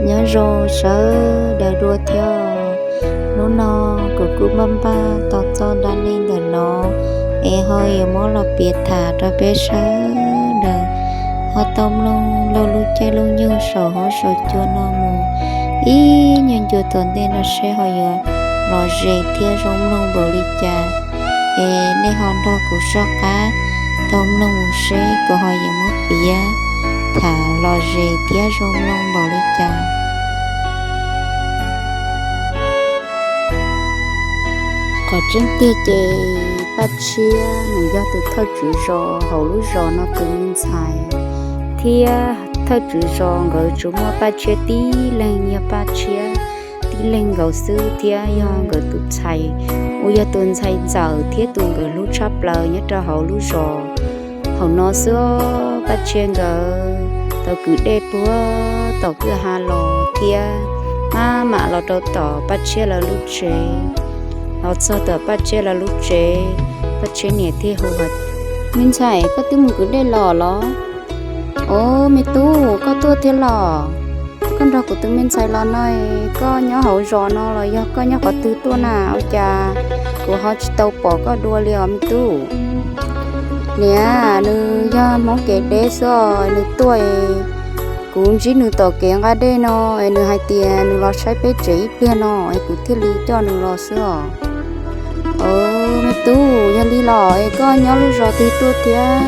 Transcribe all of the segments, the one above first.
Nyob zoo sawv daws dua thiab. Hnub no kuv kuj npaj npaj tau txoj dab neeg ntawm no es ho yuav muab los piav tham rau peb sawv daws ho tau mloog lub caij lub nyoog saum huab saum cua no mus ib nyuag ncua tom ntej no seb ho yuav lom zem thiab zoo mloog npaum li cas. Es nej ho nrog kuv soj qab tau mloog mus seb kuv ho yuav muab piav tham lom zem thiab zoo mloog npaum li cas. Qhov tseeb tiag ces Paj Tshiab nws yog tus thawj tswv zos hauv lub zos no tus me ntxhais, thiab thawj tswv zos nkawd tsuas muaj Paj Tshiab tib leeg, yog Paj Tshiab tib leeg nkaus xwb thiab yog nkawd tus ntxhais uas yog tus ntxhais ntxawm thiab tus nkawd hlub tshaj plaws nyob rau hauv lub zos hauv no xwb. Paj Tshiab nkawd tau kwv dej puag tom kwj ha los thiab maj mam los rau tom Paj Tshiab lawv lub tsev. Los txog tom Paj Tshiab lawv lub tsev, Paj Tshiab niam thiaj hu hais, Me ntxhais, koj twb mus kwv dej los los? Au, me tub, koj tuaj thiab los? Koj nrog kuv tus me ntxhais los no, koj nyob hauv zos no los yog koj nyob qhov twg tuaj na? Ua cas kuv ho tsis tau pom koj dua li os me tub? Niam, nws yog Hmoob kev deb xwb os, nws tuaj, kuv ntsib nws tom kev nqa dej no es nws hais tias nws los saib peb tsev ib pliag no es kuv thiaj li coj nws los xwb os. Au, me tub, yog li los es koj nyob lub zos twg tuaj thiab?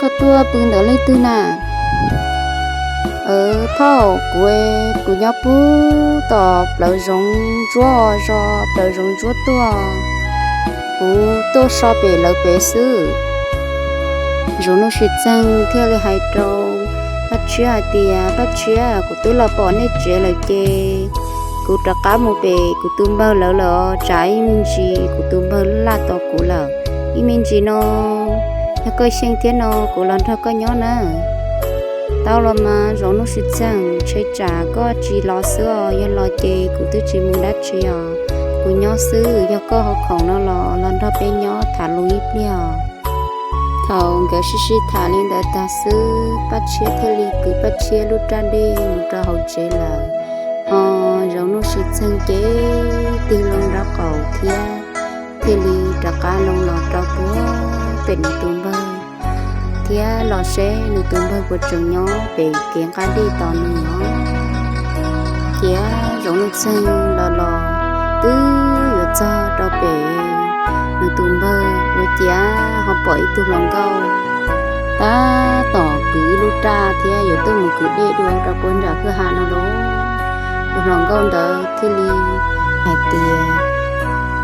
Koj tuaj pw ntawm leej twg na? Phauj, kuv, kuv nyob puag tom plawv zoov ntsuab, zos plawv zoov ntsuab tuaj, kuv tuaj so pem lawv pem xwb. Zoov Nuj Sis Txeeg thiaj li hais rau Paj Tshiab hais tias, Paj Tshiab, kuv twb los pom nej tsev lawm ces kuv rov qab mus pem kuv tus npawg lawv lawm os. Tsam ib me ntsis kuv tus npawg laj tos kuv lawm. Ib me ntsis no yog koj xyeej thiab no kuv los nrog koj nyob na. Tau los mas Zoov Nuj Sis Txeeg, ntshe tsam koj tsis los xwb os. Yog los ces kuv twb tsis mus dab tsi os, kuv nyob xwb. Yog koj ho khoom no los los nrog peb nyob tham lus ib pliag os. Thaum nkawd sib sib tham li ntawd tag xwb, Paj Tshiab thiaj li kwv Paj Tshiab lub raj dej mus rau hauv tsev lawm. Ho Zoov Nuj Sis Txeeg ces tig loo nraub qaum thiab thiaj li rov qab loo los rau puag pem nws tus npawg thiab los seb nws tus npawg puas tseem nyob pem kev nqa dej tos nws os. Ces Zoov Nuj Txeeg los los twb yuav txog rau pem nws tus npawg ua ciav ho pom ib tug hluas nkauj tab tom kwv ib lub raj thiab yuav tuaj mus kwv dej dua rau puag nram kwj ha no los. Tus hluas nkauj ntawd thiaj li hais tias,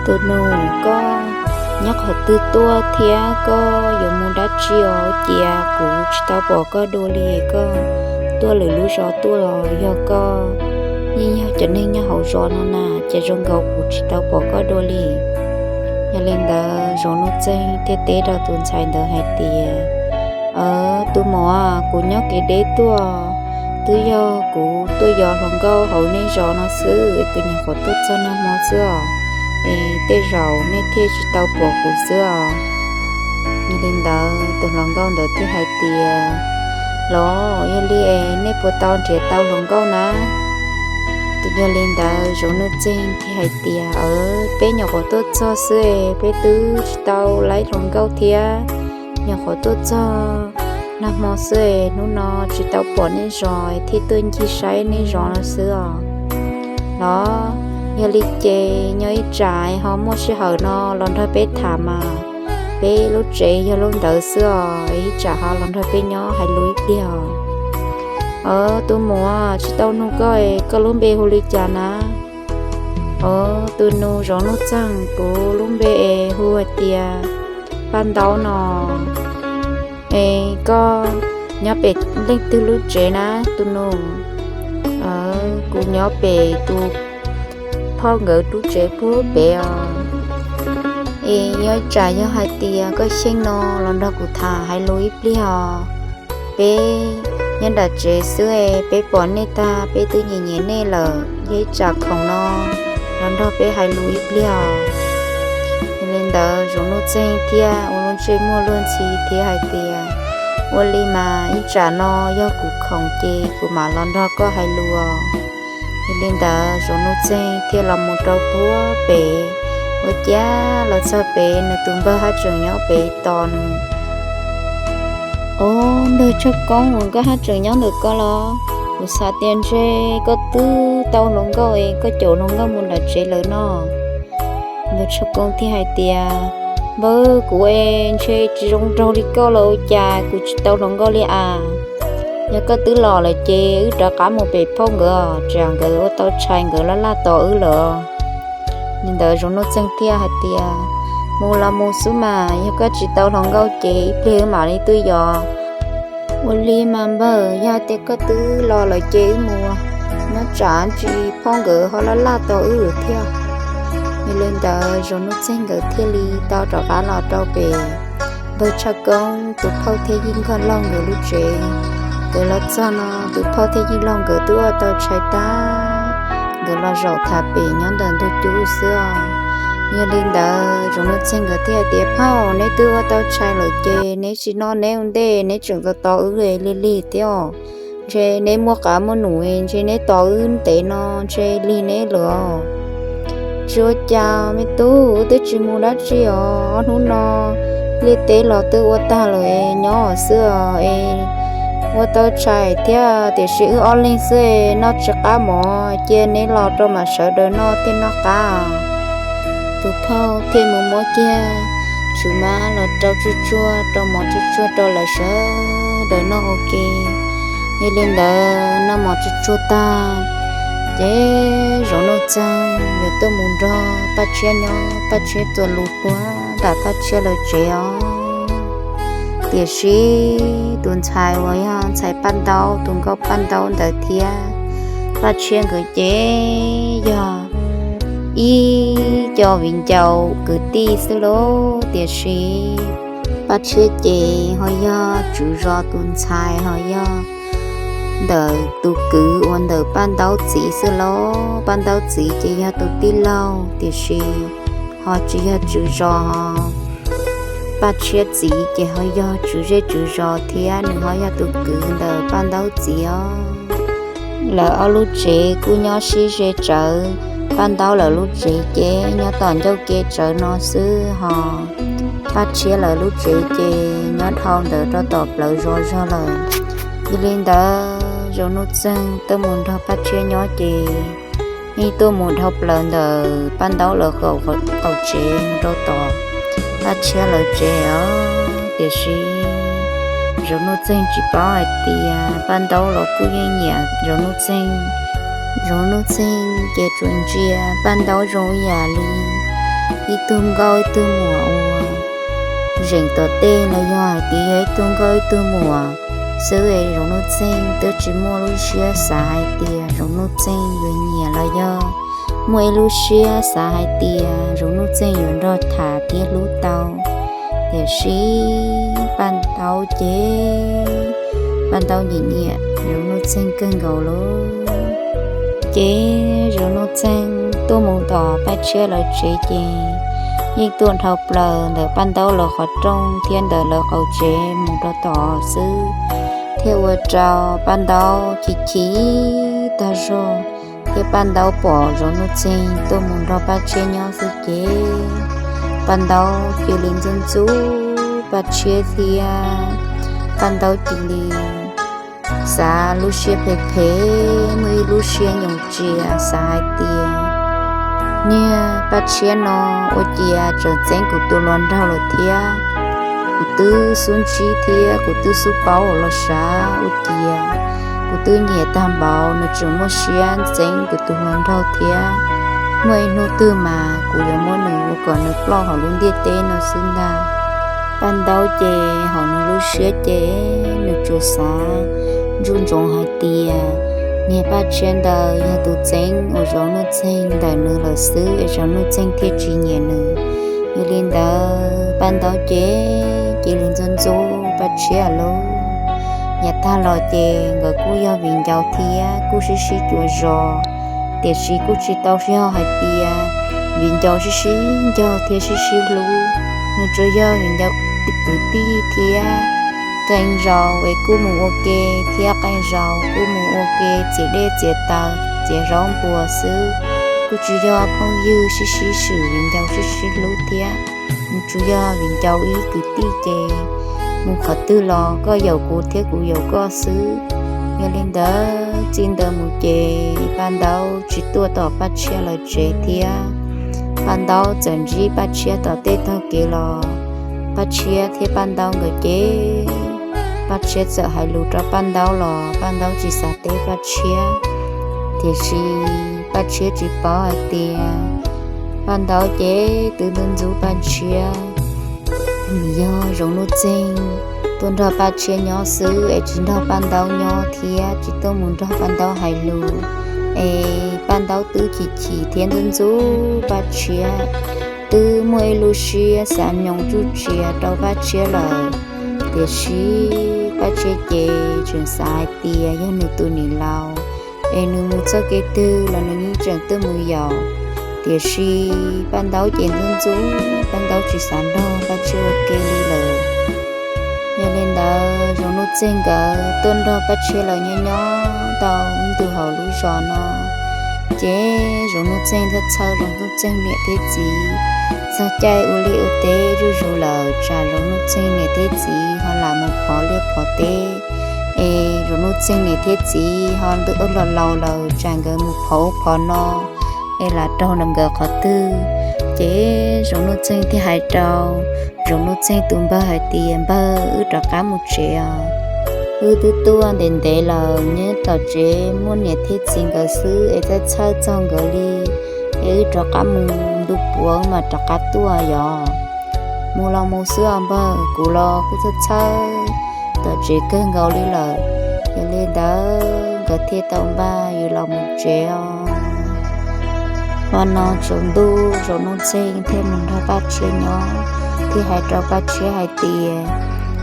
Tus nus, koj nyob qhov twg tuaj thiab koj yuav mus dab tsi os? Ua ciav kuv tsis tau pom koj dua li. Koj tuaj lwm lub zos tuaj los yog koj yeej yog cov neeg nyob hauv zos no na, ces zoo nkaus kuv tsis tau pom koj dua li. Yog li ntawd Zoov Nuj Txeeg thiaj teb rau tus ntxhais ntawd hais tias, Tus muam, kuv nyob kev deb tuaj, twb yog kuv tuaj yos hluas nkauj hauv nej zos no xwb, kuv nyuam qhuav tuaj txog nag hmo xwb os, es tej zaum nej thiaj tsis tau pom kuv xwb os. Yog li ntawd tus hluas nkauj ntawd thiaj hais tias, Los yog li es nej puas tau nrhiav tau hluas nkauj na? Yog li ntawd Zoov Nuj Txeeg thiaj hais tias, Peb nyuam qhuav tuaj txog xwb es peb twb tsis tau laib hluas nkauj thiab. Nyuam qhuav tuaj txog nag hmo xwb es hnub no tsis tau pom nej zos thiaj tuaj ncig saib nej zos no xwb os. Los yog li ces nyob ib tsam ho muaj sij hawm no los nrog peb tham mas, peb lub tsev yog lub ntawd xwb os, ib tsam ho los nrog peb nyob hais lus ib pliag os. Os, tus muam, tsis tau nug koj, koj lub npe hu li cas na? Os, tus nus, Zoov Nuj Txeeg, kuv lub npe es hu hais tias Paj Ntaub no. Es koj nyob pem leej twg lub tsev na tus nus? Kuv nyob pem tus phauj nkawd lub tsev puag pem os. Es nyob ib tsam yog hais tias koj xyeej no los nrog kuv tham hais lus ib pliag os. Peb nyob nram tsev xwb es peb pom nej tag peb twb nyiam nyiam nej lawm, yog ib tsam khoom no los nrog peb hais lus ib pliag os. Yog li ntawd Zoov Nuj Txeeg thiaj ua lub ntsej muag luag ntxhi thiab hais tias, Ua li mas ib tsam no yog kuv khoom ces kuv mam los nrog koj hais lus os. Yog li ntawd Zoov Nuj Txeeg thiaj los mus rau puag pem, ua cas los txog pem nws tus npawg haj tseem nyob pem tos nws. Os, npawg Tshaj Koob, koj haj tseem nyob ntawm ko los? Kuv xav tias ntshe koj twb tau hluas nkauj es koj caum hluas nkauj mus nram tsev lawm no. Npawg Tshaj Koob thiaj hais tias, npawg, kuv es ntshe tsis zoo nraug li koj los ua cas kuv tsis tau hluas nkauj li as. Yog koj twb los lawm ces wb rov qab mus pem phauj nkawd, tsam nkawd ua tau tshais nkawd laj laj tos wb lawm. Li ntawd Zoov Nuj Txeeg thiaj hais tias, mus los mus xwb mas, yog koj tsis tau hluas nkauj ces ib pliag wb mam li tuaj yos. Ua li mas npawg, yog tias koj twb los lawm ces wb mus, nyob tsam tsis phauj nkawd ho laj laj tos wb thiab. Yog li ntawd Zoov Nuj Txeeg nkawd thiaj li tau rov qab los rau pem npawg Tshaj Koob tus phauj thiab yij nkauj laug nkawd lub tsev. Nkawd los txog no tus phauj thiab yij laug nkawd twb ua tau tshais tag, nkawd los zaum tham pem nyob ntawm ntug cub xwb os. Yog li ntawd Zoov Nuj Txeeg nkawd thiaj tias, phauj, neb twb ua tau tshais lawm ces neb tsis noj neb ua ntej, neb tseem tos tos wb li lig thiab os. Ntshe neb muaj qav muaj num, ntshe neb tos wb ntev no ntshe lig neb lawm. Tsis ua cas me tub, wb twb tsis mus dab tsi os, ob hnub no liaj teb los twb ua tag lawm, nyob xwb os. Ua tau tshais thiab tiam sis wb ob leeg xwb noj tsis qab mov, cia neb los rau mam sawv daws noj thiaj noj qab. Tus phauj thiaj mus muab kiag tswv mab los rau tsuag tsuag, rau mov tsuag tsuag rau lawv sawv daws noj ua ke. Yog li ntawd noj mov tsuag tsuag tag, ces Zoov Nuj Txeeg yuav tuaj mus nrog Paj Tshiab nyob, Paj Tshiab txuas lus puag nram Paj Tshiab lawv tsev os. Tiam sis tus ntxhais uas yog ntxhais Paj Ntaub, tus nkauj Paj Ntaub ntawd thiab Paj Tshiab nkawd ces yog ib co viv ncaus kwv tij xwb lauj. Tiam sis Paj Tshiab ces ho yog tswv zos tus ntxhais, ho yog ntawm tus kwv uas ntawm Paj Ntaub txiv xwb lauj. Paj Ntaub txiv ces yog tus tij laug, tiam sis ho tsis yog tswv zos. Paj Tshiab txiv ces ho yog tswv zej tswv zos thiab nws ho yog tus kwv ntawm Paj Ntaub txiv os. Lawv ob lub tsev kuj nyob sib ze tsawv. Paj Ntaub lawv lub tsev ces nyob tom ncauj ke tsawv no xwb, ho Paj Tshiab lawv lub tsev ces nyob dhau ntawd rau tom plawv zos zog lawm. Yog li ntawd Zoov Nuj Txeeg tuaj mus nrog Paj Tshiab nyob ces yeej tuaj mus dhau plaws ntawm Paj Ntaub lawv qaum tsev mus rau tom Paj Tshiab lawv tsev os. Tiam sis Zoov Nuj Txeeg tsis paub hais tias Paj Ntaub los kuj yeej nyiam Zoov Nuj Txeeg. Zoov Nuj Txeeg ces tsuas ntsia Paj Ntaub zoo ib yam li ib tug nkauj ib tug muam uas zeem tom tej los yog hais tias yog ib tug nkauj ib tug muam xwb es Zoov Nuj Txeeg twb tsis muaj lub siab xav hais tias Zoov Nuj Txeeg yuav nyiam los yog muaj ib lub siab xav hais tias Zoov Nuj Txeeg yuav nrog tham thiab hlub tau. Tiam sis Paj Ntaub ces Paj Ntaub nyiam nyiam Zoov Nuj Txeeg kawg nkaus lauj. Ces Zoov Nuj Txeeg tuaj mus tom Paj Tshiab lawv tsev ces yeej tuaj dhau plaws ntawm Paj Ntaub lawv qhov rooj thiab ntawm lawv qaum tsev mus rau tom xwb, thiaj ua rau Paj Ntaub chim chim tag zog. Thiab Paj Ntaub pom Zoov Nuj Txeeg tuaj mus nrog Paj Tshiab nyob xwb ces Paj Ntaub cia li ntxub ntxub Paj Tshiab thiab Paj Ntaub cia li xav lub siab phem phem, muaj ib lub siab nyoos tsias xav hais tias niag Paj Tshiab no ua cas tseem txeeb kuv tus hluas nraug lawm thiab. Kuv twb xub ntsib thiab kuv twb xub paub los sav ua cas kuv twb nyiam tag npaum nws tseem muaj siab txeeb kuv tus hluas nraug thiab. Muaj ib hnub twg mas kuv yuav muab nws ua kom nws ploj hauv lub ntiaj teb no xwb ntag. Paj Ntaub ces hauv nws lub siab ces nws tsuas xav ntsuj ntsoov hais tias niag Paj Tshiab ntawd yog tus txeeb uas Zoov Nuj Txeeg ntawm nws lawm xwb es Zoov Nuj Txeeg thiaj tsis nyiam nws. Yog li ntawd Paj Ntaub ces cia li ntxub ntxub Paj Tshiab lauj. Yav tag los ces nkawd kuj yog viv ncaus thiab kuj sib sib cuag zos, tiam sis kuj tsis tau yog hais tias viv ncaus sib sib ncaug thiab sib sib hlub. Nws tsuas yog viv ncaus kwv tij thiab qee zaus es kuj mus ua ke thiab qee zaus kuj mus ua ke txiav dej txiav taws. txiav zaub npua xwb. Kuj tsis yog phooj ywg sib sib swm viv ncaus sib sib hlub thiab, nws tsuas yog viv ncaus ib kwv tij ces mus qhov twg los koj yaum kuv thiab kuv yaum koj xwb. Yog li ntawd txij ntawd mus ces Paj Ntaub tsis tuaj tom Paj Tshiab lawv tsev thiab. Paj Ntaub txawm ntsib Paj Tshiab tom tej tog kev los Paj Tshiab thiab Paj Ntaub nkawd ces Paj Tshiab txawm hais lus rau Paj Ntaub los Paj Ntaub tsis xav teb Paj Tshiab. Tiam sis Paj Tshiab tsis paub hais tias Paj Ntaub ces twb ntxub ntxub Paj Tshiab. Nws yog Zoov Nuj Txeeg tuaj nrog Paj Tshiab nyob xwb es tsis nrog Paj Ntaub nyob thiab tsis tuaj mus nrog Paj Ntaub hais lus. Es Paj Ntaub twb chim chim thiab ntxub ntxub Paj Tshiab, twb muaj ib lub siab xav nyoos tsuj tsiav rau Paj Tshiab lawm. Tiam sis Paj Tshiab ces tseem xav hais tias yog nws tus niam laus es nws mus txoj kev twg los nws yeej tseem tuaj mus yaum. Tiam sis Paj Ntaub ces ntxub ntxub, Paj Ntaub tsis xav nrog Paj Tshiab ua ke li lawm. Yog li ntawd Zoov Nuj Txeeg nkawd tuaj nrog Paj Tshiab lawv nyob nyob tau ib ntus hauv lub zos no. Ces Zoov Nuj Txeeg txhawj txhawj Zoov Nuj Txeeg niam thiab txiv. Txog caij ua liaj ua teb zuj zus lawm tsam Zoov Nuj Txeeg niam thiab txiv ho lam mus phov liaj phov teb. Es Zoov Nuj Txeeg niam thiab txiv ho twb ua laus laus lawm tsam nkawd mus phov ub phov no es lam raug nkawd qhov twg. Ces Zoov Nuj Txeeg thiaj hais rau Zoov Nuj Txeeg tus npawg hais tias, Npawg, wb rov qab mus tsev os. Wb twb tuaj ntev ntev lawm, nyob tom tsev muaj niam thiab txiv nkawd xwb es txhawj txhawj txog nkawd li. Es wb rov qab mus ntu puav mas rov qab tuaj yom. Mus los mus xwb os npawg, kuv los kuj txhawj txhawj tom tsev kawg nkaus li lawm. Yog li ntawd nkawd thiaj tau npaj yus los mus tsev os. Hmo no tsaus ntuj Zoov Nuj Txeeg thiaj mus nrog Paj Tshiab nyob, thiaj hais rau Paj Tshiab hais tias,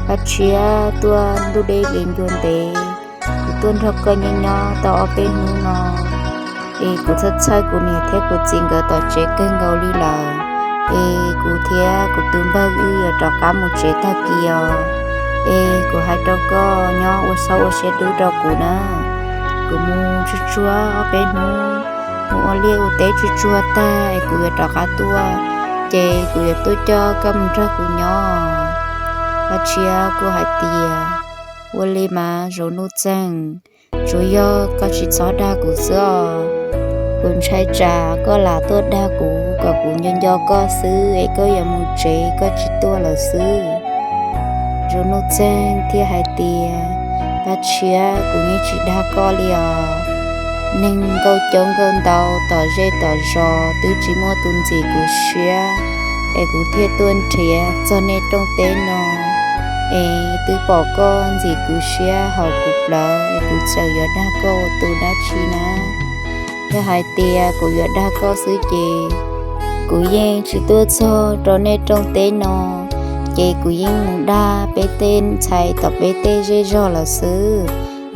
Paj Tshiab, tuaj ntuj deb li ncua ntev, kuv tuaj nrog koj nyob nyob tau ob peb hnub no es kuv txhawj txhawj kuv niam thiab kuv txiv nkawd tom tsev kawg nkaus li lawm. Es kuv thiab kuv tus npawg wb yuav rov qab mus tsev tag kis os. Es kuv hais rau koj nyob ua txhob ua siab dub rau kuv na. Kuv mus tsuag tsuag ob peb hnub, mus ua liaj ua teb tsuag tsuag tag es kuv yuav rov qab tuaj, ces kuv yuav tuaj coj koj mus nrog kuv nyob. Paj Tshiab kuj hais tias, Ua li mas Zoov Nuj Txeeg, tsuas yog koj tsis txhob dag kuv xwb os. Kuv ntshai tsam koj lam tuaj dag kuv kom kuv nco nco koj xwb es koj yuav mus tsev koj tsis tuaj lawm xwb. Zoov Nuj Txeeg thiaj hais tias, Paj Tshiab, kuv yeej tsis dag koj li os. Neeg nkauj coob nkauj ntau tom zej tom zos twb tsis muaj tus ntxim kuv siab, es kuv thiaj tuaj nrhiav txog nej rooj teb no. Es twb pom koj ntxim kuv siab haum kuv plawv es kuv txawm yuav dag koj ua tus dab tsi na. Yog hais tias kuv yuav dag koj xwb ces kuv yeej tsis tuaj txog rau nej rooj teb no, ces kuv yeej mus dag peb tej ntxhais tom peb tej zej zog lawm xwb.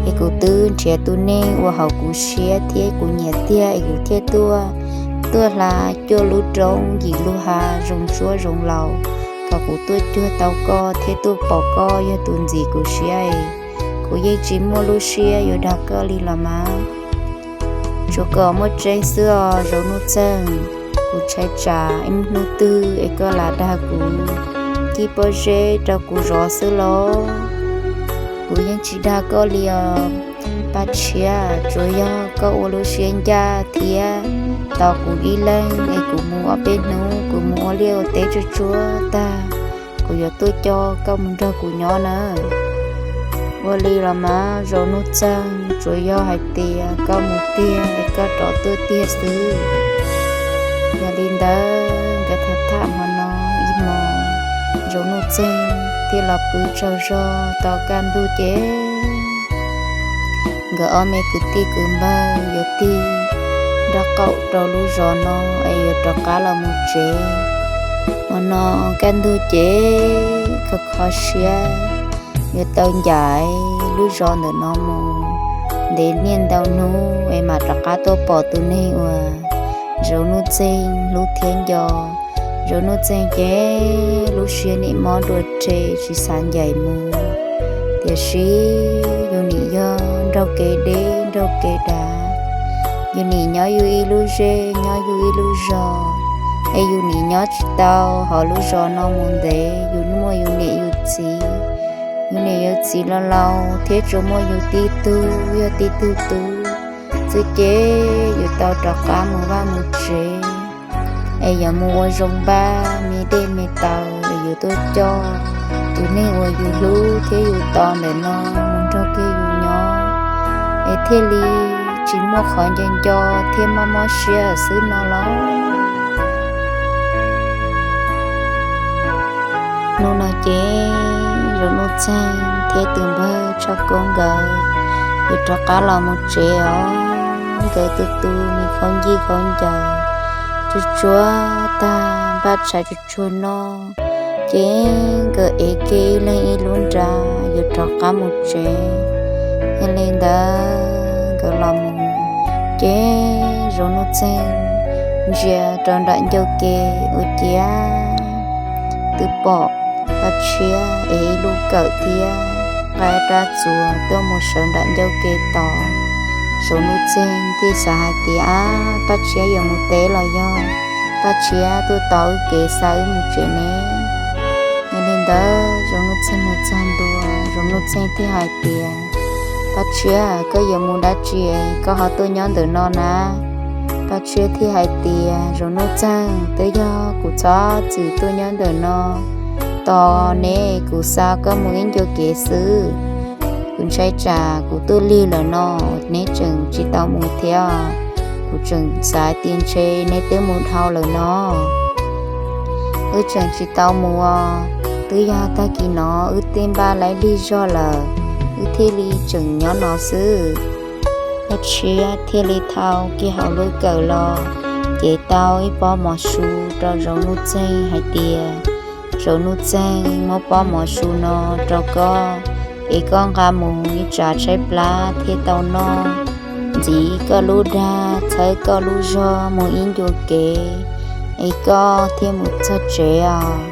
Es kuv twb nrhiav tus neeg uas haum kuv siab thiab kuv nyiam tiag es kuv thiaj tuaj, tuaj hla cuaj lub roob yim lub hav zoo tsuab zoo laus, kom kuv tuaj cuag tau koj thiab tuaj pom koj yog tus ntxim kuv siab es. Kuv yeej tsis muaj lub siab yuav dag koj li los mas. Tsuas kom muaj tseeb xwb os Zoov Nuj Txeeg, kuv ntshai tsam ib hnub twg es koj lam dag kuv, cig pob zeb rau kuv zov xwb los. Kuv yeej tsis dag koj li os Paj Tshiab, tsuas yog koj ua lub siab ncaj thiab tos kuv ib leeg es kuv mus ob peb hnub, kuv mus ua liaj ua teb tsuag tsuag tag, kuv yuav tuaj coj koj mus nrog kuv nyob na. Ua li los mas Zoov Nuj Txeeg, tsuas yog hais tias koj mus tiag es koj rov tuaj tiag xwb. Yog li ntawd nkawd tham tham hmo no ib hmos, Zoov Nuj Txeeg thiaj los pw tsaug zog. Tau kaj ntug ces nkawd ob me kwv tij kwv npawg yuav tig nraub qaum rau lub zos no es yuav rov qab los mus tsev. Hmo no kaj ntug ces kho kho siab yuav tau ncaim lub zos ntawm no mus ntev niaj ntau hnub es mam rov qab tuaj pom tus neeg uas Zoov Nuj Txeeg hlub thiab nco. Zoov Nuj Txeeg ces lub siab nim mob dua rhe tsis xav ncaim mus. Tiam sis yus nim yog nraug kev deb nraug kev dav, Yus nim nyob yus ib lub zej, nyob yus ib lub zos, es yus nim nyob tsis tau hauv lub zos no mus ntev. Yus muaj yus niam yus txiv, yus niam yus txiv laus laus thiab tsuas muaj yus tib tug, yog tib tug tub xwb ces yus tau rov qab mus vaj mus tsev, es yuav mus ua zoo npaj me dej me taws es yuav tuaj coj tus neeg uas yus hlub thiab yus tos ntawm no mus nrog kiag yus nyob, es thiaj li tsis muaj qhov nco nco thiab mob mob siab xwb no los. Hnub no ces Zoo Nuj Txeeg thiab tus npawg Tshaj Koob nkawd yuav rov qab los mus tsev os. Nkawd tus tus me khaub ncaws khaub ncaws tsuag tsuag tag, npaj tshais tsuag tsuag noj, ces nkawd ev kiag ib leeg ib lub nra yuav rov qab mus tsev. Yog li ntawd nkawd los mus, ces Zoo Nuj Txeeg ntsia rau nram ncauj ke ua ciav twb pom Paj Tshiab ev ib lub kawm thiab nqa rab txuas tuaj mus sawv nram ncauj ke tos. Zoo Nuj Txeeg thiaj xav hais tias, Ab, Paj Tshiab yuav mus teb los yog Paj Tshiab tuaj tos wb kev xa wb mus tsev ne? Yog li ntawd Zoo Nuj Txeeg mus txog ntua, Zoo Nuj Txeeg thiaj hais tias, Paj Tshiab, koj yuav mus dab tsi koj ho tuaj nyob ntawm no na? Paj Tshiab thiaj hais tias, Zoo Nuj Txeeg, twb yog kuv txhob txwm tuaj nyob ntawm no tos neb, kuv xa koj mus ib ncua kev xwb. Kuv ntshai tsam kuv tuaj lig lawm no neb tseem tsis tau mus thiab. Kuv tseem xav tias ntshe neb twb mus dhau lawm no. Wb tseem tsis tau mus os, twb yog tag kis no wb twb npaj laib lig zog lawm, wb thiaj li tseem nyob no xwb. Paj Tshiab thiaj li thau kiag hauv lub kawm los, cev tau ib pob mov su rau Zoo Nuj Txeeg hais tias, Zoo Nuj Txeeg, muab pob mov su no rau koj, es koj nqa mus ib tsam tshaib plab thiaj tau noj. Ntxiv koj lub dag txhawb koj lub zog mus ib ncua kev, es koj thiaj mus txog tsev os.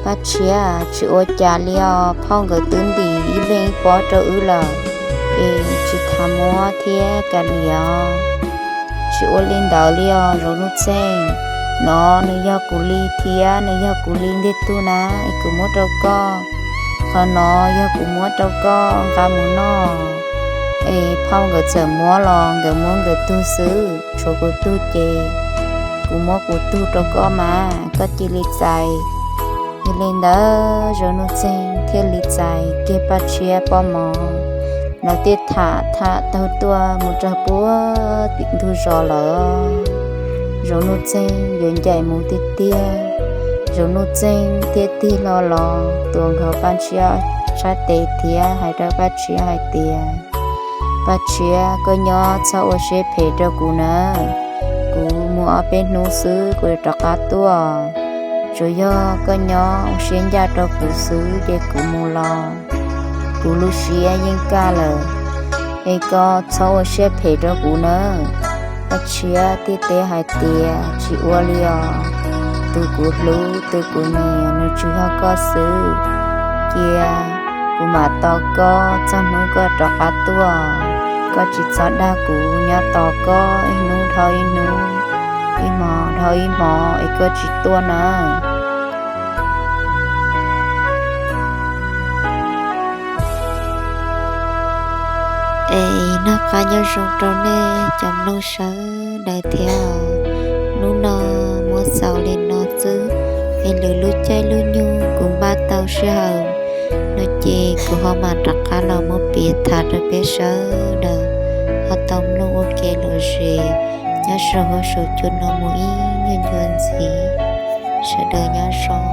Paj Tshiab, tsis ua cas li os, phauj nkawd twb ntim ib leeg ib pob rau wb lawm, es tsis tas muab thiab kav liam os. Tsis ua li ntawd li os Zoo Nuj Txeeg, no nws yog kuv li thiab nws yog kuv li ntiag tug na, es kuv muab rau koj. Qhov no yog kuv muab rau koj nqa mus noj, es phauj nkawd txawm muab los nkawd muab nkawd tug xwb, tshuav kuv tug ces kuv muab kuv tug rau koj mas koj cia li txais. Yog li ntawd Zoo Nuj Txeeg thiaj li txais kiag Paj Tshiab pob mov, lawv thiaj tham tham taug tuaj mus rau puag tim ntug zos lawm. Zoo Nuj Txeeg yuav ncaim mus tiag tiag, Zoo Nuj Txeeg thiaj tig hlo los tuav nkaus Paj Tshiab sab tes thiab hais rau Paj Tshiab hais tias, Paj Tshiab, koj nyob txhob ua siab phem rau kuv na. Kuv mus ob peb hnub xwb kuv yuav rov qab tuaj. Tsuas yog koj nyob ua siab ncaj rau kuv xwb ces kuv mus los kuv lub siab yeej kaj lawm. Es koj txhob ua siab phem rau kuv na. Paj Tshiab thiaj teb hais tias, tsis ua li os, tus kuv hlub tus kuv nyiam nws tsuas yog koj xwb. Cia kuv mam tos koj txog hnub koj rov qab tuaj. Koj tsis txhob dag kuv, nyob tos koj ib hnub dhau ib hnub, ib hmo dhau ib hmo es koj tsis tuaj na. Es noj qab nyob zoo rau nej cov mloog sawv daws thiab. Hnub no muab xaus li no xwb, es lwm lub caij lub nyoog kuv npaj tau sij hawm no ces kuv ho mam rov qab los muab piav tham rau peb sawv daws ho tau mloog ua ke lom zem. Nyob saum huab saum cua no mus ib nyuag ncua ntxiv, sawv daws nyob zoo.